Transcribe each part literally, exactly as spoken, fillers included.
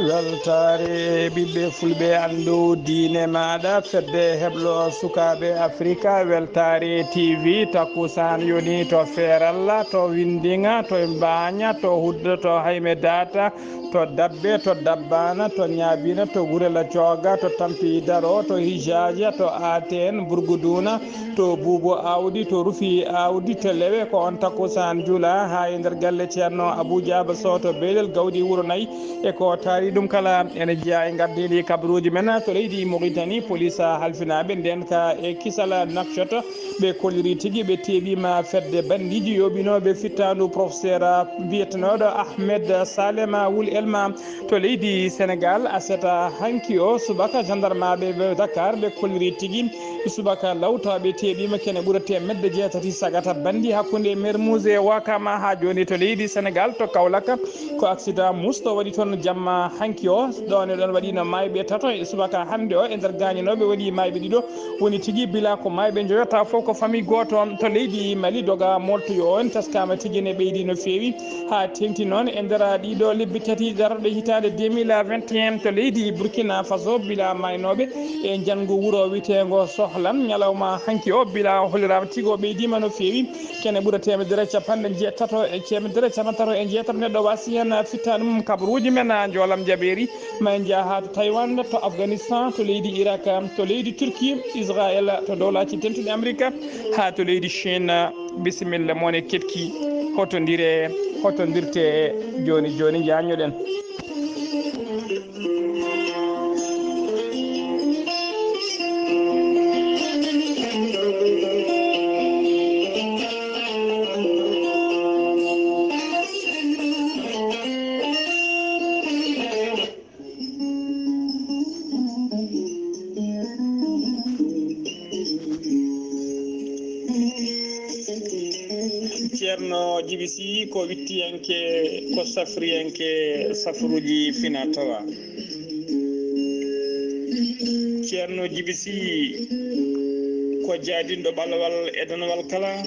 Weltaare ɓiɓɓe fulɓe, anndu diine maaɗa, fedde heblo sukaaɓe Afrika, weltaare T V, takkusaan yoni to Feeralla, to Windiŋa, to Mbaaña, to Hudda, to Hayme Daata, to Dabbe, to Dabbaana, to Ñaabiina, to Gurela Cooga, to Tampi Daro, to Hijaaja, to Ateen, Burguduuna, to Buubo Aawdi, to Rufi Aawdi, to Lewe, ko on takkusaan juula haa e nder galle Ceerno Abuu Jaaba Soh to Beelel Gawdi Wuro Nayi. E ko taari ɗum kala, ene jeyaa e ngardiiɗi kabaruuji men to leydi Mauritanie. Poliis halfinaaɓe ndeenka e kisal Nouakchott, ɓe kolliri tigi, ɓe teeɓiima fedde banndiiji yooɓinooɓe fittaandu professeur biyetenooɗo Ahmed Salema Wul Elma to leydi Senegal. Aset hanki o subaka, gendarmaaɓe ɓe Dakar ɓe kolliri tigi subaka law, tawa ɓe teeɓiima kene ɓura teemedde jeetati sagata banndi hakkunde Mermoz e Wakam haa jooni to leydi Senegal, to Kaolack. Ko accident musto waɗi toon jamma hanki o. Ɗoon e ɗoon waɗiino maayɓe tato e subaka hannde o. E nder gaañanooɓe waɗi maayɓe ɗiɗo, woni tigi bila ko maayɓe njoyo, tawa fof ko famille gooto to leydi Mali. Doga moltoyo o en taskaama tigi ene ɓeydi no feewi, haa teeŋti noon e nder ɗiɗo lebbi tati darorɗe hitaande deux mille vingt et un to leydi Burkina Faso, bila maaynooɓe e njanngu wuro wiyeteengo Sohlan. Ñalawma hanki o, bila holliraama tigi o ɓeydiima no feewi. Kene ɓura teemedere capanɗe jeetato e, teemedere capantato e jeetato neɗɗo waasi heen fittaandu mum. Kabaruuji men, njoolam jabeeri, ma en njah haa to Taiwan, to Afghanistan, to leydi Irak, to leydi Turki, Israel, to Dowlaaji Dentuɗi Amerika, haa to leydi Chine. Bisimilla, mone keɗki, hotondire, hotondirte jooni jooni, njaññoɗen. Ceerno Jibi Sih ko wittiyanke, ko safriyanke safruuji fina tawa. Ceerno Jibi Sih ko jaadinɗo ɓalawal e danawal kala.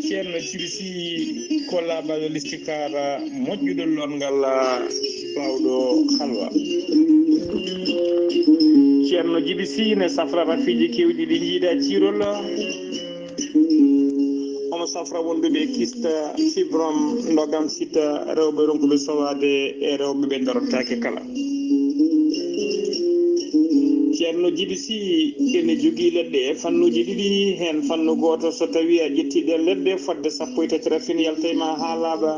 Ceerno Jibi Sih ko laabaɗo listikaara, moƴƴuɗo lorngal, baawɗo halwa. Ceerno Jibi Sih ne safra rafiiji keewɗi ɗi njiida ciirol. Omo safra wonduɓe kista, fibrom, ndogam sita, rewɓe ronkuɓe sowaade e rewɓe ɓe darotaake kala. Ceerno Jibi Sih ene jogii leɗɗe e fannuuji ɗiɗi, heen fannu gooto, so tawii a ƴettii ɗeen leɗɗe, fodde sappo e tati rafin yaltay ma haa laaɓa.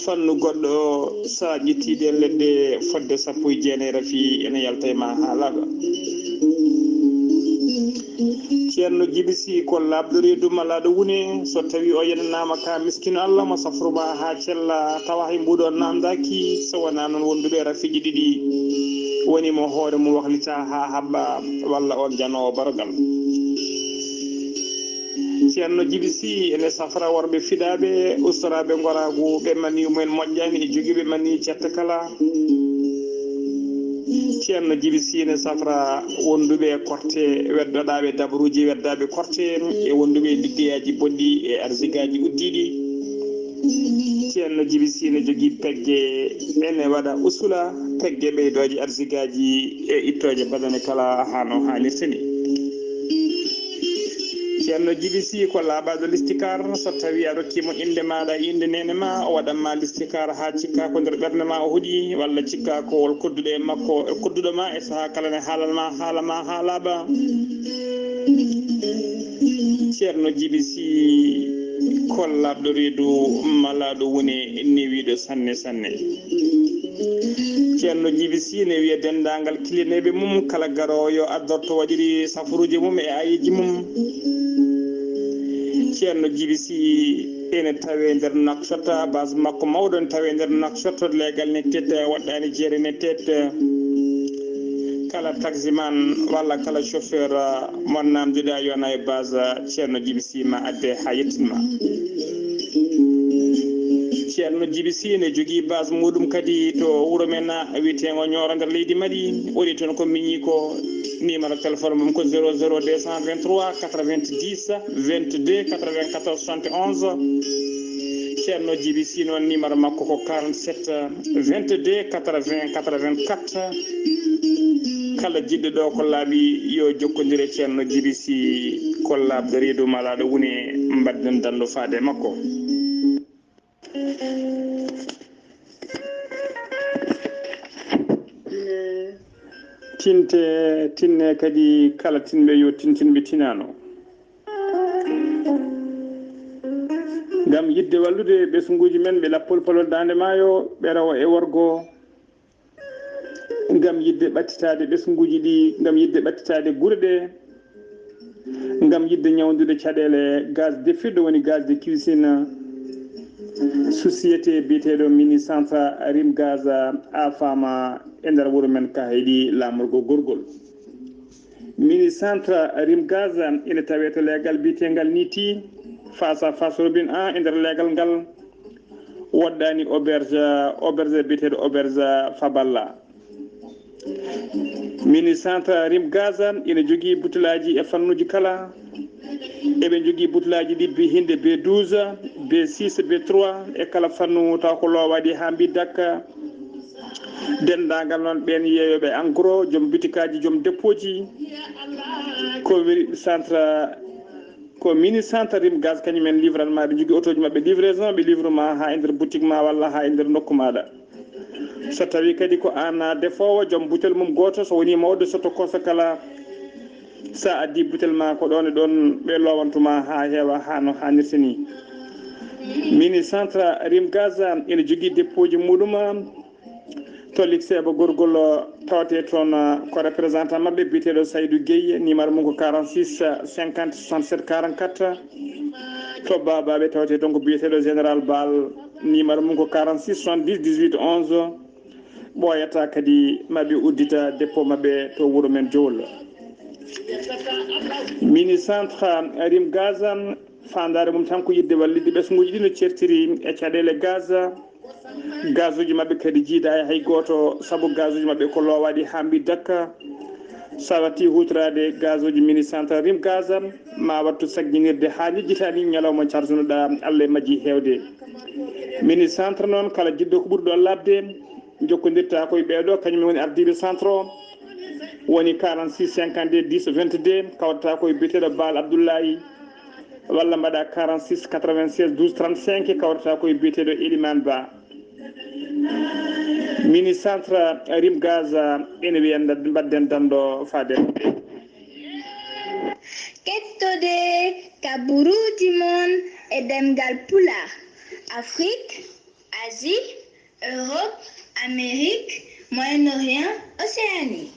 Fannu goɗɗo, so a ƴettii ɗeen leɗɗe, fodde sappo e jeenayi rafi ene yaltay ma haa laaɓa. Ceerno Jibi Sih ko laaɓɗo reedu malaaɗo wune, so tawii o yenanaama ka miskino Allah mo safru ma haa cella, tawa hay mbuuɗo naamndaaki, so wonaa noon wonduɓe rafiiji ɗiɗi, woni mo hoore mum wahlita haa haɓɓa, walla on janoowo barogal. Ceerno Jibi Sih ene safra worɓe fiɗaaɓe, ustoraaɓe ngoraagu, ɓe maniyu mumen moƴƴaani e jogiiɓe maniyu cette kala. Ceerno Jibi Sih ene safra wonduɓe e korte, weddoɗaaɓe dabaruuji, weddaaɓe korte, e wonduɓe e liggeyaaji bonɗi e arsigaaji uddiiɗi. Ceerno Jibi Sih ene jogii pegge, ene waɗa usula, pegge ɓeydooje arsigaaji e ittooje badane kala haa no haanirta ni. Ceerno Jibi Sih ko laabaɗo listikaar, so tawii a rokkii mo innde maaɗa e innde neene ma, o waɗan ma listikaar haa cikkaa ko nder ɓernde ma o hoɗi, walla cikkaa ko wol kodduɗo e makko, e kodduɗo ma e sahaa kala ne haalan ma haala ma haa laaɓa. Ceerno Jibi Sih ko laaɓɗo reedu, malaaɗo wune, newiiɗo sanne sanne. Ceerno Jibi Sih ne wiya denndaangal kiliyaneeɓe mum, kala garoowo yo addorto waɗiri safaruuji mum e aayeeji mum. Ceerno Jibi Sih ene tawee nder Nouakchott, base makko mawɗo ne tawee nder Nouakchott, leegal ne tette, waɗɗaani jeere ne tette. Kala taximan walla kala chauffeur mo naamnduɗaa yona e base Ceerno Jibi Sih ma adde haa yettin ma. Ceerno Jibi Sy ne jogii base muɗum kadi to wuro men wiyeteengo Ñooro nder leydi Mali. Woni toon ko miñi ko numéro téléphone mum ko zéro zéro deux cent vingt-trois quatre-vingt-dix vingt-deux quatre-vingt-quatorze soixante et onze. Ceerno Jibi Sy noon numéro makko ko quarante-sept vingt-deux quatre-vingts quatre-vingt-quatre. Kala jiɗɗo ɗo ko laaɓi yo jokkondir e Ceerno Jibi Sy ko laaɓɗo reedu malaaɗo woni mbaɗden danndo faade e makko. Tine, tinte, tinne kadi kala tinɓe yo tintinɓe tinano. Ngam yiɗde wallude ɓesnguuji men ɓe lappol palol daande maayo, ɓe rawa e worgo. Ngam yiɗde ɓattitaade ɓesnguuji ɗi, ngam yiɗde ɓattitaade gure ɗe, ngam yiɗde ñawndude caɗeele gaz defirɗo, woni gaz de cuisine, société biyeteeɗo Mini Centre Rim Gaz a faama e nder wuro men Kahayɗi laamorgo gorgol. Mini Centre Rim Gaz ina tawee to leegal biyeteengal Niti, face à face Robin un e nder leegal ngal. Woɗɗaani auberge, auberge biyeteeɗo auberge Faballa. Mini Centre Rim Gaz ina jogii butulaaji e fannuuji kala. Eɓe njogii butulaaji ɗibbi hinde B douze, B six, B trois e kala fannu taw ko loowaɗi haa mbi dakka. Denndaangal noon ɓeen yeeyooɓe en gros, joom bitikaaji, joom deppooji, ko weli centre Ko Mini Centre Rim Gaz, kañum en livran ma, ɓe njogii otooji maɓɓe livraison, ɓe livre ma haa e nder boutique ma walla haa e nder nokku maaɗa. So tawii kadi ko aan defoowo, joom butel mum gooto, so wonii mawɗo soto koso kala, so a addii butel ma ko ɗoon e ɗoon ɓe loowantu ma haa heewa haa no haanirta nii. Mini Centre Rim Gaz ina jogii deppooji muɗum, to Likseeba Gorgol tawetee toon, ko représentant maɓɓe biyeteeɗo Saydou Guèye, numéro mum ko quarante-six cinquante soixante-sept quarante-quatre. To Babaɓe tawetee toon ko biyeteeɗo Général Bal, numéro mum ko quarante-six soixante-dix dix-huit onze. Ɓooyata kadi maɓe uddita dépôt maɓɓe to wuro men Jowol. Mini Centre Rim Gaz, faandaare mum tan ko yiɗde wallitde ɓesnguuji ɗi no ceertiri e caɗeele gaz. Gazuuji maɓɓe kadi jiidaa e hay gooto, sabu gazuuji maɓɓe ko loowaɗi haa mbi dakka. So a waɗtii huutoraade gazuuji Mini Centre Rim Gaz, ma wattu sagginiiɗe haa njejjitaa ni ñalawma carjunoɗaa, Allah e majji heewde. Mini Centre noon, kala jiɗɗo ko ɓuri ɗo laaɓde, jokkondirta koye ɓeeɗo, kañum en woni ardiiɓe centre o, woni quarante-six cinquante-deux dix vingt-deux, kawrata koye biyeteeɗo Baal Abdullahi, walla mbaɗa quarante-six quatre-vingt-seize douze trente-cinq, kawrata koye biyeteeɗo Elimane Ba. Mini Centre Rim Gaz ene wiya mbaɗden danndo faade. Kettode kaburuuji mon e ɗemngal Pulaar, Afrique, Asie, Europe, Amérique, Moyen-Orient, Océanie.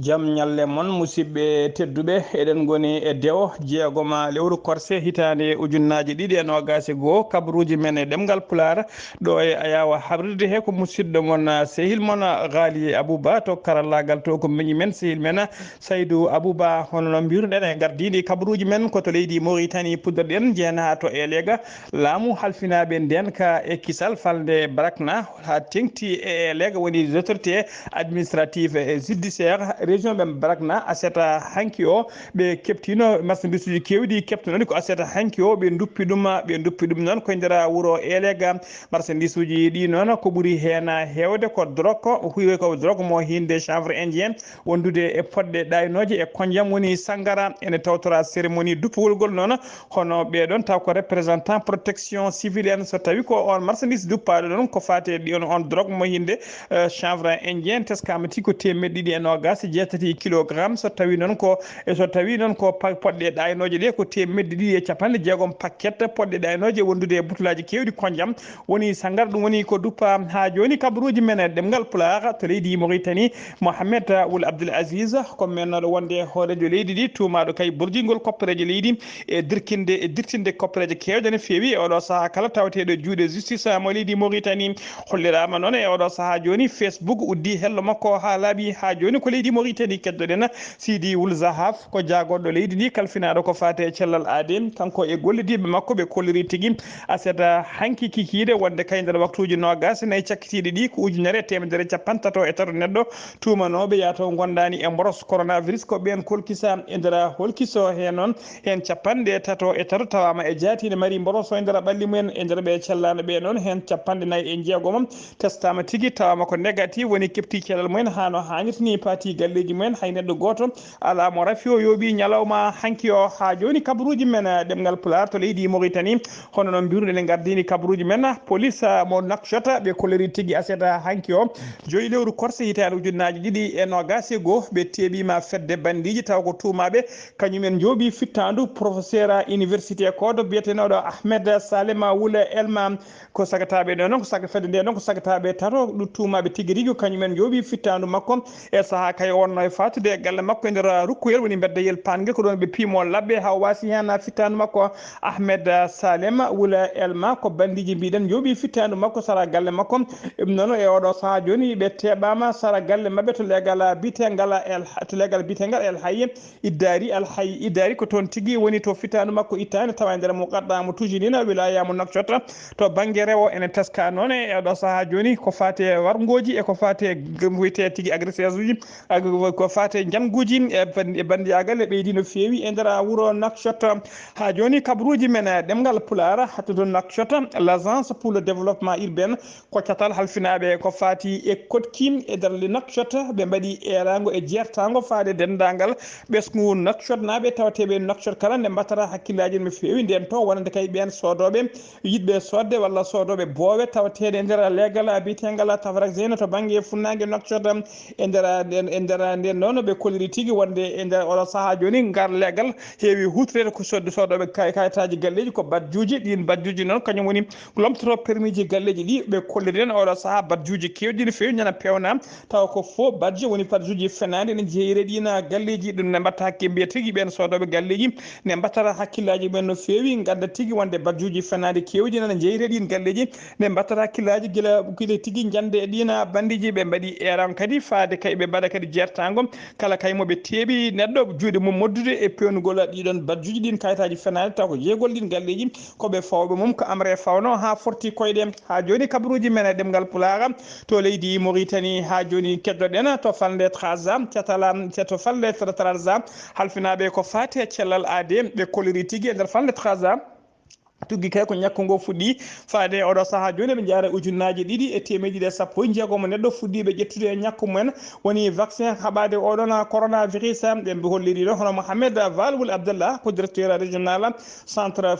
Jam ñalle mon, musidɓe tedduɓe. Eɗen ngoni e dewo jeegoma lewru korse hitaande ujunnaaji ɗiɗi e noogaas e goo, kabaruuji men e ɗemngal Pulaar. Ɗo e Ayaawa habrirde he ko musidɗo mon, sehil mon, Ghali Abouba, to karallaagal to ko miñi men, sehil men, Saydou Abouba. Hono no mbiruɗen e ngardiiɗi kabaruuji men ko to leydi Mauritanie puɗɗorɗen, jeyanaa to Elega, laamu halfinaaɓe ndeenka e kisal falnde Brakna, haa teŋti e Elega, woni autorité administrative et judiciaire région ɓe Brakna. Aset hanki o, ɓe keɓtiino marchandise uji keewɗi keɓtunoɗi ko aset hanki o, ɓe nduppi ɗum, ɓe nduppi ɗum noon koye nder wuro Elega. Marchandise uji ɗi noon ko ɓuri heen heewde ko drogue, huuwe ko drogue mo hinde chanvre indien, wondude e poɗɗe ɗaynooje e konjam woni sangara, ene tawtora cérémonie duppugol ngol noon. Hono ɓee ɗoon taw ko représentant protection civile en, so tawi ko on marchandise duppaaɗo ɗoon ko faate ɗi on, on drogue mo hinde, eh, chanvre indien, teskama tigi ko teemeɗɗe ɗiɗi e noogaas e jeetati kilogramme. So tawi noon ko, e so tawi noon ko pa-, poɗɗe ɗaynooje ɗe ko teemeɗɗe ɗiɗi e capanɗe jeegom paquet poɗɗe ɗaynooje wondude e butulaaji keewɗi konjam. Woni sangar ɗum woni ko duppa haa jooni kabaruuji men e ɗemngal Pulaar to leydi Mauritanie. Mohamed Wul Abdul Aziz ko mennooɗo wonde hooreejo leydi ndi, tuumaaɗo kay burjingol koppereeje leydi e dirkinde, e dirtinde koppereeje keewɗe no feewi e oɗo sahaa kala tawateeɗo juuɗe justice mo leydi Mauritanie. Holliraama noon e oɗo sahaa jooni Facebook uddii hello makko haa laaɓi haa jooni ko Leydi Mauritanie, keddoɗen Sidi Wul Zahaf, ko jaagorɗo leydi ndi, kalfinaaɗo ko faati e cellal aade. Kanko e gollidiiɓe makko ɓe kolliri tigi aset hanki kikiiɗe wonde kay nder waktuuji noogaas e nayi cakkitiiɗi ɗi, ko ujunere e teemedere e capanɗe tato e tato neɗɗo tuumanooɓe yataw ngondaani e mboros coronavirus, ko ɓeen kolkisa e nder holkiso. Heen noon, heen capanɗe tato e tato tawaama e jaati ene mari mboros o e nder ɓalli mumen. E nder ɓe cellaano ɓe noon, heen capanɗe nayi e jeegomo testaama tigi, tawaama ko négatif, woni keɓti cellal mumen haa no haanirta ni, paati galleeji mumen, hay neɗɗo gooto alaa mo rafi. O yooɓi ñalawma hanki o. Haa jooni, kabaruuji men, eh, ɗemngal Pulaar to leydi Mauritanie, hono no mbiruɗen, en ngardini kabaruuji men, ah, police, ah, mo Nouakchott, ɓe kolliri tigi aset hanki o, joyi lewru korse hitaande ujunnaaji ɗiɗi e noogaas e goo, ɓe teeɓiima fedde banndiiji, tawa ko tuumaaɓe, kañumen njooɓi fittaandu professeur université koɗo biyetenooɗo Ahmed Salema Wula Elma. Ko sagataaɓe ɗo noon, ko saga fedde nde noon, ko sagataaɓe tato ɗo tuumaaɓe tigi rigi, kañumen njooɓi fittaandu makko. E sahaa kay, o wonno e faatude e galle makko e nder rukkuyel, woni mbeddayel Paange, ko ɗoon ɓe piimo labbe haa o waasi heen fittaandu makko. Ahmed Salem Wula Elma, ko banndiiji mbiɗen njooɓi fittaandu makko sara galle makko. Ɗum noon, e oɗo sahaa jooni, ɓe teeɓaama sara galle maɓɓe to leegal biyetengal El, to leegal biyetengal El Hayy Iddaari. Alhayi Iddaari ko toon tigi woni to fittaandu makko ittaani, tawa e nder muqaddamu tujinina wilaya mo Nouakchott. To bannge rewo, ene teska noon e oɗo sahaa jooni ko faati e warngooji e ko faati e g-, wiyetee tigi agresseurs uji, ag-, ko faati e njannguuji e ban-, e banndiyaagal e ɓeydi no feewi e nder wuro Nouakchott. Haa jooni, kabaruuji men, eh, ɗemngal Pulaar, hattude Nouakchott, l'Agence pour le développement urbain, ko catal halfinaaɓe ko faati e koɗki e nder Nouakchott, ɓe mbaɗi eeraango e jeertaango faade denndaangal ɓesngu Nouakchott naaɓe tawateeɓe Nouakchott kala, nde mbattata hakkillaaji no feewi ndeen to, wonande kay ɓeen soodooɓe, yiɗɓe soodde walla soodooɓe boowe tawateeɗe e nder leegal biyeteengal Tafarak Zeyna to bannge funnaange Nouakchott. E nder, e nder ndeen noon, ɓe kolliri tigi wonde e nder oɗo sahaa jooni, ngal leegal heewi huutoreede ko sodde soodooɓe kay-, kayitaaji galleeji, ko badjuuji. Ɗiin badjuuji noon, kañum woni lomtoto permis ji galleeji ɗi. Ɓe kolliri en oɗo sahaa badjuuji keewɗi no feewi ñana peewna, tawa ko fo badge woni badjuuji fenaande, ene jeeyiri ɗiin galleeji. Ɗum ne mbatta hakke mbiya tigi ɓeen soodooɓe galleeji, ne mbattata hakkillaaji mumen no feewi, ngannda tigi wonde badjuuji fenaande keewɗi nana jeeyiri ɗiin galleeji, ne mbattata hakkillaaji gila, gila tigi njannde e ɗiin banndiiji. Ɓe mbaɗi eran kadi faade kay ɓe mbaɗa kadi jeertaango kala kay mo ɓe teeɓi neɗɗo juuɗe mum moddude e peewnugol ɗiɗon badjuuji ɗiin kayitaaji fenaande, taw ko jeygol ɗiin galleeji ko ɓe fawɓe mum, ko amre fawno haa forti koyɗe. Haa jooni, kabaruuji men e ɗemngal Pulaar to leydi Mauritanie. Haa jooni, keddoɗen to falnde Trarza, catala, to falnde Tra-, Trarza, halfinaaɓe ko faati e cellal aade, ɓe kolliri tigi e nder falnde Trarza. Tuggi kay ko ñakku ngo fuɗɗi faade e oɗo sahaa jooni, ɓe njaara ujunnaaji ɗiɗi e teemeɗe ɗiɗi e sappo e jeegom neɗɗo fuɗɗiiɓe ƴettude e ñakku mumen, woni vaccin haɓaade oɗon coronavirus. Ɓe holliri ɗo hono Mohamed Val Wul Abdallah, ko directeur régional centre,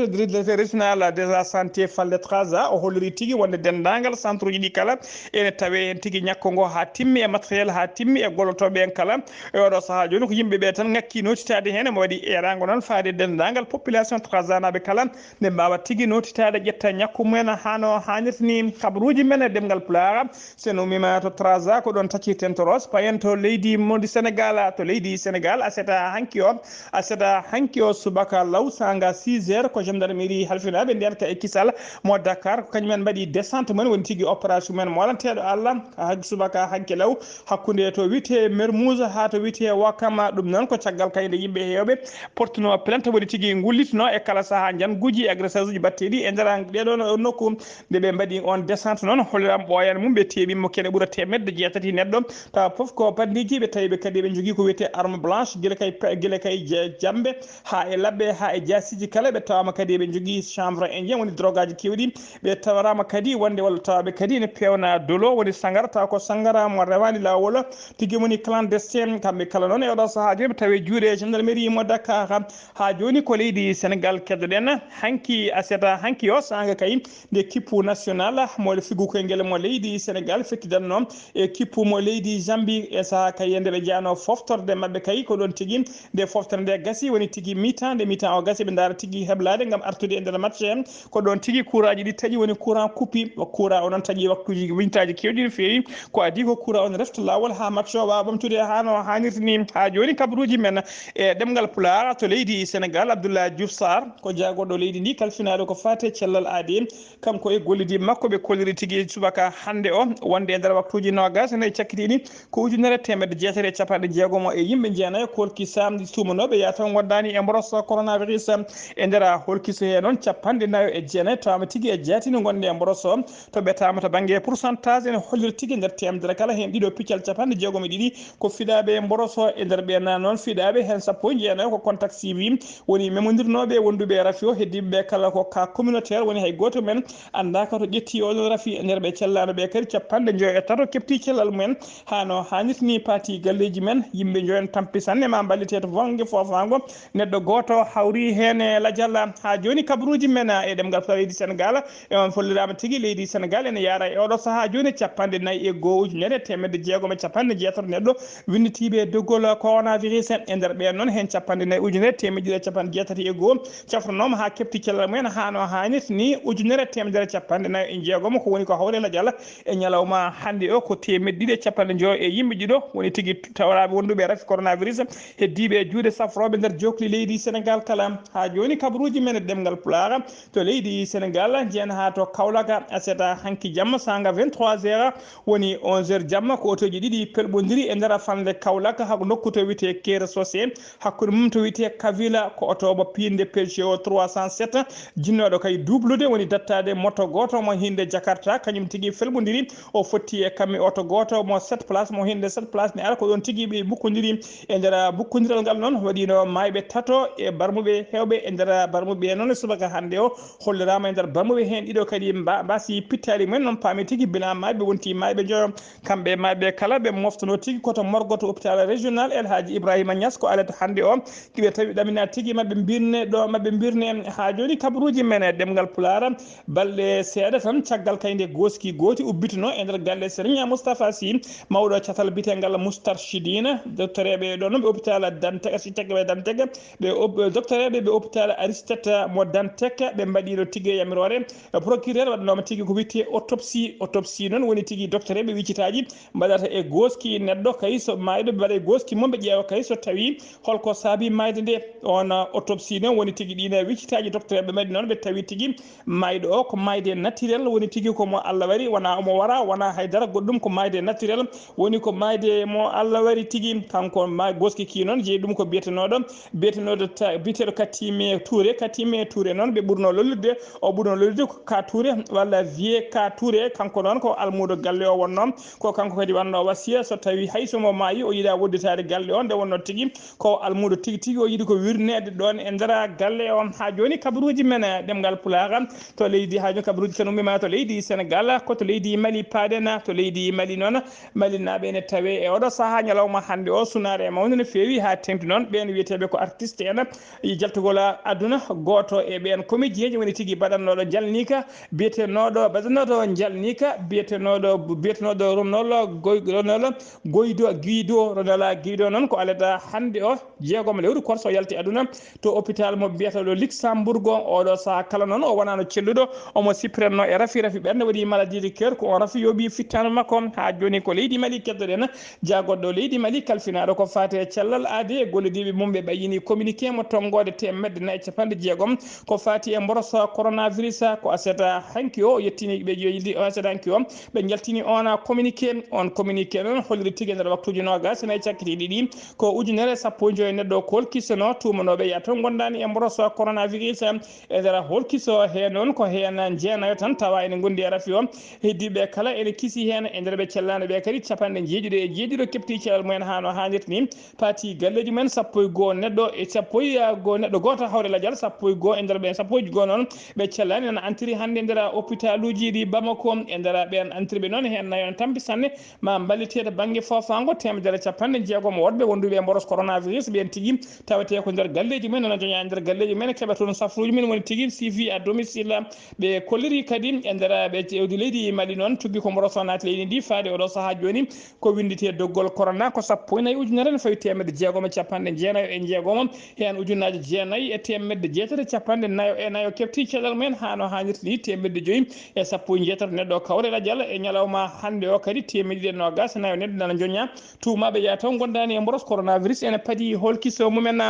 directeur régional de la santé falde Trarza, o holliri tigi wonde denndaangal centre uji ɗi kala ene tawe heen tigi ñakku ngo haa timmi, e matériel haa timmi, e gollotooɓe en kala. E oɗo sahaa jooni, ko yimɓe ɓe tan ŋakki nootitaade heen. Emo waɗi eeraango noon faade denndaangal population Trarza naaɓe kala, nde mbaawa tigi nootitaade, ƴetta ñakku mumen haa no haanirta ni. Kabaruuji men e ɗemngal Pulaar, so en ummiima to Trarza, ko ɗoon taccirten toros, payen to leydi mo ndi Sénégal, to leydi Sénégal, aset hanki o, aset hanki o subaka law, saanga six heures, ko gendarmerie halfinaaɓe ndeenka e kisal mo Dakar, ko kañum en mbaɗi descente mumen, woni tigi opération mumen molanteeɗo Allah, haa subaka hanki law, hakkunde to wiyetee Mermoz haa to wiyetee Wakam. Ɗum noon ko caggal kay nde yimɓe heewɓe portunoo plainte, woni tigi ngullitnoo e kala sahaa njannguuji e agressage uji mbaɗteeɗi e nder ɗeeɗoo nokku. Nde ɓe mbaɗi on descente noon, holliram ɓooyan mum, ɓe teeɓi mo kene ɓura teemedde jeetati neɗɗo. Tawa fof ko banndiiji, ɓe tawi ɓe kadi ɓe njogii ko wiyetee arme blanche, gila kay pe-, gila kay ja-, jambe haa e labbe, haa e jaasiiji kala. Ɓe tawaama kadi ɓe njogii chanvre indien, woni drogaji keewɗi. Ɓe tawaraama kadi wonde walla tawaɓe kadi ne peewna dolo, woni sangara, tawa ko sangara mo rewaani laawol, tigi woni clandestin. Kamɓe kala noon e oɗo sahaa jooni ɓe tawi juuɗe gendarmerie mo Dakar. Haa jooni ko leydi Sénégal keddoɗen. Hanki aset hanki o saanga kay nde kippu national mo figu koyngel mo leydi Sénégal fettidanno e kippu mo leydi Zambie. E sahaa kay nde ɓe njaano foftorde maɓɓe kay, ko ɗoon tigi nde foftere nde gasi, woni tigi mi-temps, nde mi-temps o gasi, ɓe ndaara tigi heblaade ngam artude e nder match he. Ko ɗoon tigi kuuraaji ɗi taƴi, woni courant coupé. Courant o noon taƴi waktuuji, mintaaji keewɗi no feewi. Ko adii ko courant on refta laawol haa match o waawa ɓamtude haa no haanirta ni. Haa jooni, kabaruuji men e ɗemngal Pulaar to leydi Sénégal, Abdoulaye Diouf Sarr, ko jaagorɗo leydi ndi kalfinaaɗo ko faati e cellal aadi, kanko e gollidi makko ɓe kolliri tigi subaka hannde o, wonde e nder waktuuji noogaas e nayi cakkitiiɗi, ko ujunere teemedde jeetati e capanɗe jeegom e yimɓe jeenayo kolkisa tuumanooɓe yataw ngondaani e mboros coronavirus. E nder holkiso he noon capanɗe nayo e jeenayi tawama tigi e jaatino ngonde e mboros o, to ɓetaama to bannge pourcentage ene hollira tigi nder teemedere kala heen ɗiɗo piccal capanɗe jeegom e ɗiɗi ko fiɗaaɓe e mboros o. E nder ɓeen noon fiɗaaɓe heen sappo e jeenayo ko contact suivi, woni memondirnooɓe wonduɓe e rafi o. Heddiiɓe ɓe kala ko cas communautaire, woni hay gooto men anndaaka to ƴetti oɗon rafi. E nder ɓe cellaano ɓe kadi capanɗe njoyo e tato keɓti cellal mumen haa no haanirta ni, paati galleeji men. Yimɓe njoyon tampi sanne ma mballite to bannge foofaango. Neɗɗo gooto hawri heen e lajal. Haa jooni kabaruuji men e ɗemngal Pulaar leydi Senegaal, e on folliraama tigi leydi Senegaal ene yaara e oɗo sahaa jooni capanɗe nayi e goo ujunere teemedde jeegom e capanɗe jeetato neɗɗo winnditiiɓe e doggol coronavirus. E nder ɓeen noon heen capanɗe nayi ujunere teemedde ɗiɗi e capanɗe jeetati e goo cafranooma haa keɓti cellal mumen haa no haanirta ni, ujunere teemedere capanɗe nayi e jeegom, ko woni ko hawre lajal. E ñalawma hannde o ko teemedde ɗiɗi e capanɗe njoyo e yimɓe ɗiɗo woni tigi tawraaɓe wonduɓe e rafi coronavirus heddiiɓe e juuɗe safrooɓe nder jookli leydi Senegaal kala. Haa jooni kabaruuji men e ɗemngal Pulaar to leydi Senegaal, njiyan haa to Kaolack, aset hanki jamma saanga vingt-trois heures, woni onze heures jamma, ko otooji ɗiɗi pelɓondiri e nder falnde Kaolack, haa nokku to wiyetee Kere Sose, hakkunde mum to wiyetee Kavila, ko otooba piinde Peugeot trois cent sept, jinnooɗo kay duublude, woni dattaade moto gooto mo hinnde Jakarta, kañum tigi felɓondiri, o fotti e kammi oto gooto mo sept place, mo hinnde sept place ne ara, ko ɗoon tigi ɓe bukkondiri. E nder bukkondiral ngal noon, waɗiino maayɓe tato e barmuɓe heewɓe e nder barmuɓe noon e subaka hannde o, holliraama e nder barmuɓe heen ɗiɗo kadi mba-, mbasi pittaali mumen. Noon paami tigi bilan maayɓe wonti maayɓe njoyo. Kamɓe maayɓe kala ɓe moftono tigi koto morgo to hôpital régional El Hadji Ibrahima Niass ko alet hannde o. Ɓe tawi ɗamina tigi maɓɓe mbirne ɗo maɓɓe mbirne. Haa jooni kabaruuji men e ɗemngal Pulaar, balɗe seeɗa tan caggal kay nde gooski gooti ubbituno e nder galle Serigne Moustapha Sy, mawɗo catal bitengal Moustarchidine, doctoreeɓe ɗo noon ɓe hôpital Dantec, architecte ɓe Dantec, ɓe op-, doctoreeɓe ɓe hôpital Aristette mo Dantec, ɓe mbaɗiino tigi e yamiroore. Procureur waɗanooma tigi ko wiyetee autopsie. Autopsie noon woni tigi doctoreeɓe wiccitaaji mbaɗata e gooski neɗɗo kay so maayɗo, ɓe mbaɗa e gooski mum, ɓe ƴeewa kay so tawi holko saabi maayde nde. On, uh, autopsie noon woni tigi ɗiin wiccitaaji doctoreeɓe mbaɗi noon, ɓe tawi tigi maayɗo o ko maayde naturel, woni tigi ko mo Allah waɗi, wonaa omo wara, wonaa hay dara goɗɗum, ko maayde naturel, woni ko maayde mo Allah waɗi tigi. Kanko ma-, gooski ki noon jeyi ɗum ko biyetenooɗo, biyetenooɗo ta-, biyeteeɗo Katime Touré. Katime Touré noon ɓe ɓurno lollude, o ɓurno lollude ko Ka Touré walla Vieux Ka Touré. Kanko noon ko almuudo galle o wonnoo, ko kanko kadi wannoo wasiya so tawi hay so mo maayi o yiɗaa wodditaade galle o, nde wonnoo tigi ko almuudo tigi tigi, o yiɗi ko wirneede ɗoon e nder galle o. Haa jooni kabaruuji men e ɗemngal Pulaar to leydi, haa jooni kabaruuji kan ummiima to leydi Senegaal, ko to leydi Mali paaɗen. To leydi Mali noon, Malinaaɓe ene tawee e oɗo sahaa ñalawma hannde o, sunaare e mawnde no feewi haa teeŋti noon. Ɓeen wiyeteeɓe ko artiste en, e jaltugol aduna, gooto e ɓeen comédien ji woni tigi baɗannooɗo Njalniika, biyetenooɗo, baɗannooɗo Njalniika, biyetenooɗo, biyetenooɗo Ronolo Goy-, Ronolo Goydo, Guido, Ronala Guido noon ko alada hannde o, jeegom lewru korso yalti aduna to hôpital mo mbiyata ɗo Luxembourg. Oɗo sahaa kala noon o wonaano celluɗo, omo sippiranno e rafi, rafi ɓernde waɗi maladie de cœur, ko on rafi yooɓi fittaandu makko. Haa jooni ko leydi Mali keddoɗen, jaagoɗɗo leydi Mali kalfinaaɗo ko faati e cellal aadi e gollodiiɓe mum, ɓe ɓayyini communiqué mo tonngoode teemedde nayi e capanɗe jeegom ko faati e mboros coronavirus. Ko aset hanki o, o yettini ɓe, o aset hanki o, ɓe njaltini on communiqué. On communiqué noon holliri tigi e nder waktuuji noogaas e nayi cakkitiiɗi ɗi, ko ujunere sappo e joy neɗɗo kolkisono tuumanooɓe yataw ngondaani e mboros coronavirus. E nder holkiso he noon ko heen jeenayo tan tawa ene ngondi e rafi o. Heddiiɓe kala ene kisi heen, e nder ɓe cellaano ɓe kadi capanɗe jeeɗiɗo e jeeɗiɗo keɓti cellal mumen haa no haanirta ni. Paati galleeji mumen sappo e goo neɗɗo, e sappo e goo neɗɗo gooto hawre lajal, sappo e goo e nder ɓen sappo e goo noon ɓe cellaani nana antiri hannde e nder hôpitaluuji ɗi Bamako. E nder ɓeen antirɓe noon heen nayo no tampi sanne, ma mballiteede bannge foofaango, teemedere capanɗe jeegom woɗɓe wonduɓe e mboros coronavirus, ɓeen tigi tawetee ko nder galleeji mumen, nana joña e nder galleeji mumen, keɓa toon safruuji mum, woni tigi suivi à domicile. Ɓe kolliri kadi e nder ɓe jewdi leydi Mali noon, tuggi ko mboros o naati leydi ndi faade oɗo sahaa jooni, ko winnditee doggol corona ko sappo e nayi ujunere ne fawi teemedde jeegom e capanɗe jeenayo e jeegom, heen ujunnaaje jeenayi e teemedde jeetati e capanɗe nayo e nayo keɓti cellal mumen haa no haanirta ni, teemedde joyi e sappo e jeetati neɗɗo kawre lajal e ñalawma hannde o kadi teemedde ɗiɗi e noogaas e nayo neɗɗo nana joña. Tuumaaɓe yataw ngondaani e mboros coronavirus ene padi holkiso mumen.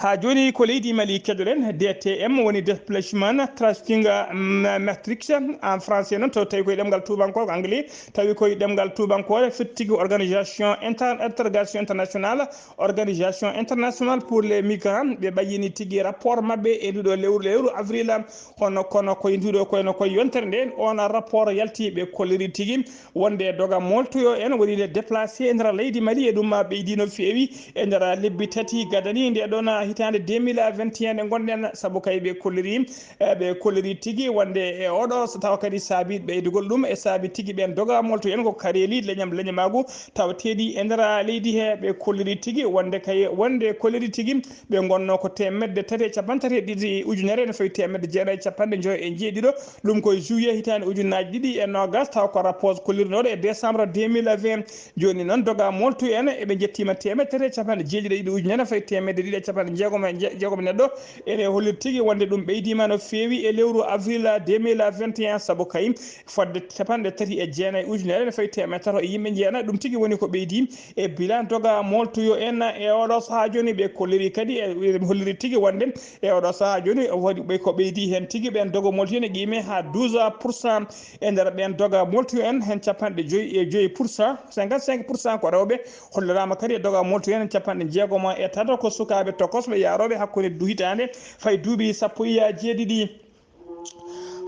Haa jooni ko leydi Mali keɗoɗen, D T M woni Déplacement Tracing, mm, Matrix en français noon, to tawi koye ɗemngal tuubankore, anglais, tawi koye ɗemngal tuubankore, firti ko Organisation Inter-, Interrogation Internationale, Organisation Internationale pour les Migrants, ɓe ɓayyini tigi rapport maɓɓe e nduɗo lewru, lewru avril, kono, kono koye nduɗo, koye no koye yontere nde, on rapport yalti, ɓe kolliri tigi wonde doga moltuyo en woni le déplacé e nder leydi Mali, e ɗum ɓeydi no feewi e nder lebbi tati gadani nde ɗon hitaande deux mille vingt et un nde ngonɗen, sabu kay ɓe kolliri, e ɓe kolliri tigi wonde e oɗo so tawa kadi saabi ɓeydugol ɗum e saabi tigi ɓen doga moltuyo en ko kareeli leñam leñamaagu tawateeɗi e nder leydi he, ɓe kolliri tigi wonde kay, wonde kolliri tigi ɓe ngonno ko teemedde tati e capanɗe tati e ɗiɗi ujunere, no fawi teemedde jeenayi e capanɗe njoyo e jeeɗiɗo. Ɗum ko juillet hitaande ujunnaaji ɗiɗi e noogas, taw ko rapport kollirnooɗo e décembre deux mille vingt. Jooni noon, doga moltu en, eɓe njettiima teemedde tati e capanɗe jeeɗiɗo e ɗiɗi ujunere, no fawi teemedde ɗiɗi e capanɗe jeegom e nje-, jeegom neɗɗo. Ene hollir tigi wonde ɗum ɓeydiima no feewi e lewru avril deux mille vingt et un, sabu kay fodde capanɗe tati e jeenayi ujunere, no fawi teemedde tato e yimɓe jeenayi. Ɗum tigi woni ko ɓeydi e bilan doga moltuyo en e oɗo sahaa jooni. Ɓe kolliri kadi, e, ɓe holliri tigi wonde e oɗo sahaa jooni, waɗi ɓe ko ɓeydi heen tigi, ɓeen doga moltuyo en e qiime haa douze pour cent. E nder ɓeen doga moltuyo en, heen capanɗe joyi e joyi pour cent, cinquante-cinq pour cent ko rewɓe. Holliraama kadi e doga moltuyo en, capanɗe jeegom e tato ko sukaaɓe tokosɓe yaarooɓe hakkunde du-, hitaande fayi duuɓi sappo e jeeɗiɗi.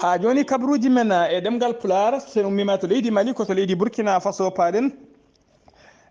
Haa jooni, kabaruuji men e ɗemngal Pulaar, so en ummiima to leydi Mali, ko to leydi Burkina Faso paaɗen.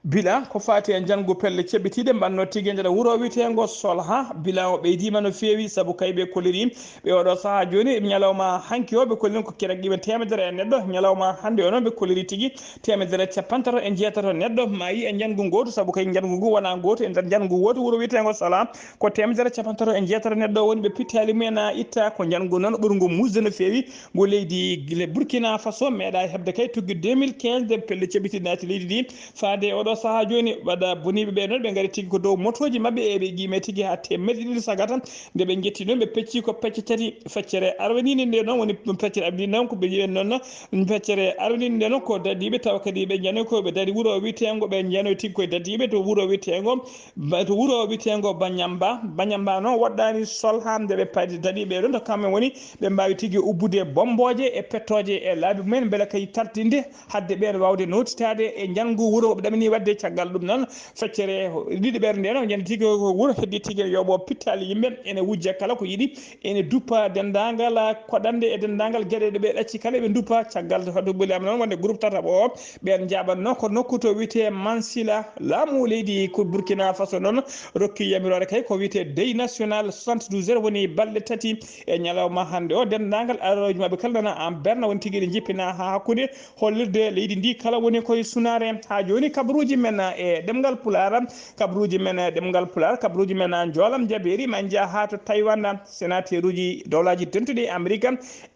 Bilan ko faati e njanngu pelle ceɓɓitiiɗe mbaɗnoo tigi e nder wuro wiyeteengo Solha. Bilan o ɓeydiima no feewi, sabu kay ɓe kolliri ɓe oɗo sahaa jooni, ñalawma hanki o, ɓe kolliri ko kiragiɓe teemedere e neɗɗo. Ñalawma hannde o noon, ɓe kolliri tigi teemedere e capanɗe tato e jeetato neɗɗo maayi e njanngu ngootu, sabu kay njanngu ngu wonaa ngootu. E nder njanngu wootu wuro wiyeteengo Solha, ko teemedere capanɗe tato e jeetato neɗɗo woni ɓe pittaali mumen a itta. Ko njanngu noon ɓurngu muusde no feewi, ngu leydi gila Burkina Faso meeɗaa heɓde kay tuggi deux mille quinze, nde pelle ceɓɓitiiɗe naati leydi ndi. Faade e oɗo sahaa jooni, waɗa boniiɓe ɓee noon, ɓe ngari tigi ko dow motooji maɓɓe, e ɓe qiime tigi haa teemedde ɗiɗi sagata. Nde ɓe njetti noon, ɓe pecci ko pecce tati. Feccere arwaniinde nde noon woni ɗum, feccere arwaniinde noon ko ɓe njiyen noon, feccere arwaniinde nde noon ko dadiiɓe, tawa kadi ɓe njanoy ko ɓe dari wuro wiyeteengo, ɓe njanoy tigi koye dadiiɓe to wuro wiyeteengo Ba-, to wuro wiyeteengo Banyamba. Banyamba noon woɗɗaani Solha, nde ɓe paadi daɗi ɓee ɗoon, to kamɓe woni, ɓe mbaawi tigi ubbude bommbooje e pettooje e laabi mumen, mbele kay tartinde hadde ɓeen waawde nootitaade e njanngu wuro ɓe ɗamini waɗde. Caggal ɗum noon, feccere ɗiɗi ɓeere nde noon, njande tigi ko wuro heddi tigi ene yooɓoo pittaali yimɓe, ene wujja kala ko yiɗi, ene duppa denndaangal koɗannde e denndaangal geɗe ɗe ɓe ɗacci kala, ɓe duppa. Caggal to fadde ɓulaama noon, wonde groupe tataɓo o, ɓeen njaaɓatnoo ko nokku to wiyetee Mansila. Laamu leydi ko Burkina Faso noon rokki yamiroore kay ko wiyetee deuil national soixante-douze heures, woni balɗe tati e ñalawma hannde o. Denndaangal arorooji maɓɓe kala nana en berne, woni tigi eɗe njippina haa hakkunde, hollirde leydi ndi kala woni koye sunaare. Haa jooni kabaruuji men e ɗemngal Pulaar, kabaruuji men e ɗemngal Pulaar, kabaruuji men a njoolam jabeeri, ma njaha haa to Taywanda. Senateeruuji Dowlaaji Dentuɗi Amerik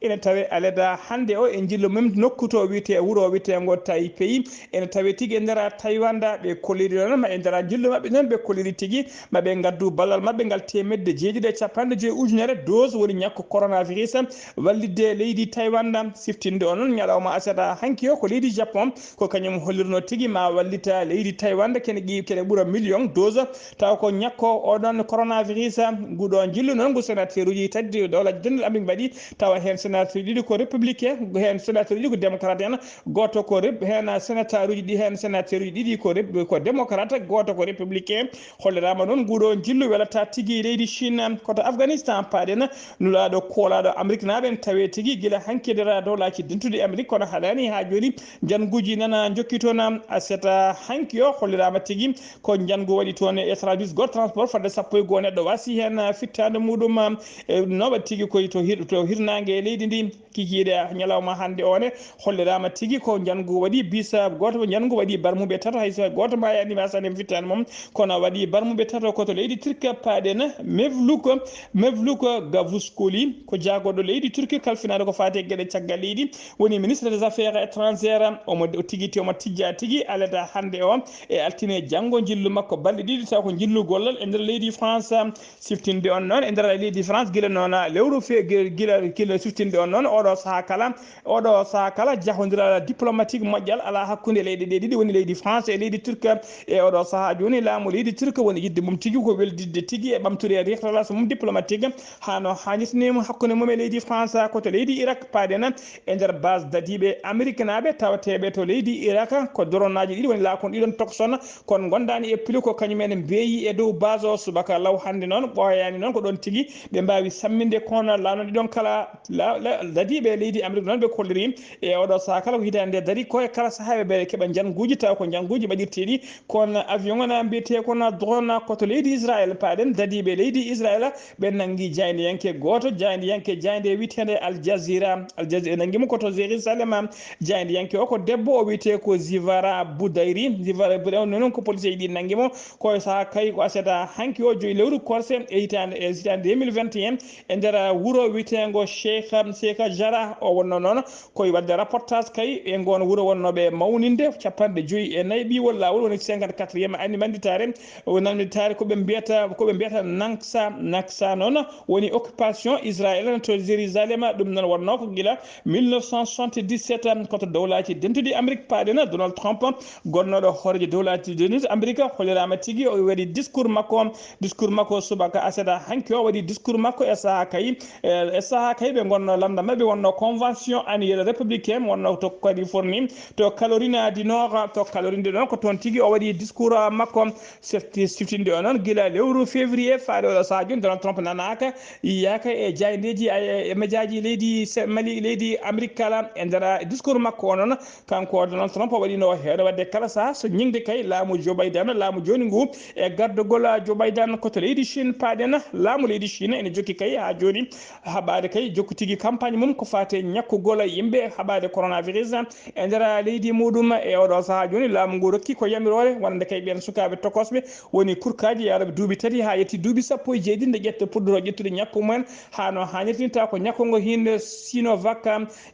ene tawe aleda hannde o e njillu mum nokku to wiyetee, wuro wiyeteengo Taipei. Ene tawe tigi e nder Taywanda, ɓe kolliri noon, ma e nder njillu maɓɓe noon, ɓe kolliri tigi ma ɓe ngaddu ballal maɓɓe ngal teemedde jeeɗiɗi e capanɗe joyi ujunere dose woni ñakku coronavirus, wallitde leydi Taywanda. Siftinde o noon, ñalawma aset hanki o, ko leydi Japon, ko kañum hollirnoo tigi ma wallita leydi Taywanda kene ɓi-, kene ɓura million dose. Tawa ko ñakko oɗon coronavirus. Nguɗo njillu noon ngu senateeruuji tati Dowlaaji Dentuɗi Amerik mbaɗi, tawa heen senateeruuji ɗiɗi ko républicain, heen senateeruuji ko démocrate en, gooto ko rep-, heen senataaruuji ɗi, heen senateeruuji ɗiɗi ko rep-, ko démocrate, gooto ko républicain. Holliraama noon nguɗo njillu welata tigi leydi Chine. Koto Afghanistan paaɗen, nulaaɗo koolaaɗo Ameriknaaɓe en tawe tigi gila hanki e nder Dowlaaji Dentuɗi Amerik, kono haɗaani haa jooni. Njannguuji nana njokki toon, aset hanki o holliraama tigi ko njanngu waɗi toon e États-Unis, gooto transport fodde sappo e goo neɗɗo waasi heen fittaande muɗum. E no waɗi tigi koye to hir-, to hirnaange e leydi ndi, kikiiɗe ñalawma hannde o ne, holliraama tigi ko njanngu waɗi bisa gooto, njanngu waɗi barmuɓe tato, hay so gooto maayaani ma sanem fittaande mum, kono waɗi barmuɓe tato ko to leydi Turki paaɗen. Mevluk, Mevluk Gavuskoli ko jaagorɗo leydi Turki kalfinaaɗo ko faati e geɗe caggal leydi, woni ministre des affaires étrangères. Omo, o tigi ti-, omo tijja tigi alada hannde O e altine janngo njillu makko balɗe ɗiɗi, taw ko njillu gollal e nder leydi France. Siftinde on noon e nder leydi France gila noon lewru fe-, gila, gila, gila siftinde on noon oɗo sahaa kala, oɗo sahaa kala jahondiral diplomatique moƴƴal alaa hakkunde leyɗe ɗe ɗiɗi, woni leydi France e leydi Turque. E oɗo sahaa jooni laamu leydi Turque woni yiɗde mum tigi ko weldidde tigi e ɓamtude relation mum diplomatique haa no haanirta ni hakkunde mum e leydi France. Ko to leydi Irak paaɗen e nder base dadiiɓe Ameriknaaɓe tawateeɓe to leydi Irak, ko doronaaji ɗiɗi woni laakon ɗiɗon tokson, kono ngondaani e pili ko kañum en mbeeyi e dow base o subaka law hannde noon, ɓooyaani noon ko ɗoon tigi ɓe mbaawi samminde, kono laawno ɗiɗon kala la-, la-, dadiiɓe leydi Amerik noon ɓe kolliri e oɗo sahaa kala ko hitaande nde dari ko e kala sahaa ɓe keɓa njannguuji taw ko njannguuji ɓaɗirteeɗi, kono avion o na mbiyetee kono drone ko to leydi Israël paaɗen, dadiiɓe leydi Israël ɓe nanngi jaayndiyanke gooto, jaayndiyanke jaaynde wiyeteende Al Jazeera. Al Jazeera nanngi mo ko to Jérusalem. Jaayndiyanke o ko debbo, o wiyetee ko Zivara Boudayri. Zivara Boudayri, noon ko poliseeji ɗi nanngi mo. Ko e sahaa kay ko aset hanki o joyi lewru korse e hitaande, e hitaande deux mille vingt et un, e nder wuro wiyeteengo Sheikh, Sheikh Jarrah. O wonno noon ko e waɗde reportage kay e ngoon wuro wonnooɓe mawninde capanɗe joyi e nayi ɓiwol laawol, woni cinquante-quatrième annimannditaare. O namnditaare ko ɓe mbiyata, ko ɓe mbiyata Naksa. Naksa noon woni occupation Israël to Jérusalem. Ɗum noon wonnoo ko gila mille neuf cent soixante-dix-sept, ko to dowlaaji dentuɗi Amérique paaɗen Donald Trump, gonnooɗo hooreejo dowlaaji dentuɗi Amérique, holliraama tigi o waɗi discours makko. Discours makko subaka aset hanki o waɗi discours makko e sahaa kay, e, e sahaa kay ɓe ngonnoo lamnda maɓɓe wonnoo convention annuelle républicaine wonnoo to Californie, to Carolina du Nord, to Carolina du Nord, ko toon tigi o waɗi discours makko. Sefti-, siftinde o noon gila lewru février faade oɗo sahaa jooni, Donald Trump nanaaka, yiyaaka e jaayndeeji, e, e mejaaji leydi Se-, Mali, leydi Amérique kala. E nder discours makko o noon, kanko Donald Trump o waɗino heeɗo waɗde kala sahaa so ñiŋde kay laamu Joe Biden, laamu jooni ngu e gardugol Joe Biden ko to leydi Chine paaɗen. Laamu leydi Chine ene jokki kay haa jooni haɓaade kay jokku tigi campagne mum ko faati e ñakkugol yimɓe haɓaade coronavirus e nder leydi muɗum. E oɗo sahaa jooni laamu ngu rokki ko yamiroore wonande kay ɓeen sukaaɓe tokosɓe woni kurkaaji yahruɓe duuɓi tati haa yetti duuɓi sappo e jeeɗiɗi nde ƴetta puɗɗoroo ƴettude ñakku mumen haa no haanirta ni, taw ko ñakku ngo hinde Sinovac.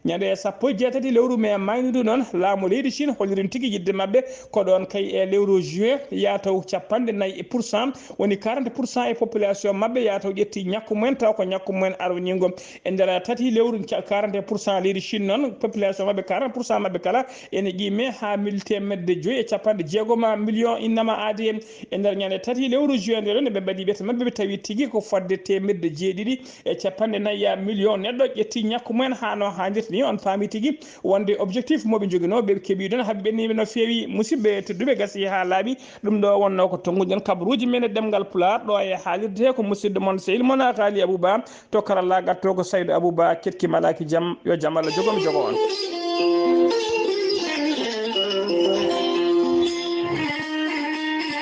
Ñande sappo e jeetati lewru mee maynudu noon, laamu leydi Chine hollirin tigi yiɗde maɓɓe ko ɗoon kay e lewru juin, yahata capanɗe nayi e pour cent, woni quarante pour cent e population maɓɓe yahata ƴetti ñakku mumen, taw ko ñakku mumen arwaniingo. E nder tati lewru, ca-, quarante pour cent leydi Chine noon, population maɓɓe, quarante pour cent maɓɓe kala ene qiime haa mil teemedde joyi e capanɗe jeegom million innama aadi en. E nder ñande tati lewru juin nde ɗo, nde ɓe mbaɗi ɓette maɓɓe, ɓe tawi tigi ko fodde teemedde jeeɗiɗi e capanɗe nayi million neɗɗo ƴetti ñakku mumen haa no haanirta ni. On paami tigi wonde objectif mo ɓe njoginoo, ɓe keɓi ɗon, haɓe ɓenni no feewi. Musidɓe tedduɓe, gasi haa laaɓi. Ɗum ɗo wonnoo ko tonnguɗen kabaruuji men e ɗemngal Pulaar, ɗo e haalirde ko musidɗo mon Sehil mon Haali Abouba, to karallaagal to ko Saydu Abouba, ketki malaaki jam, yo jam Allah jogo mi jogo on.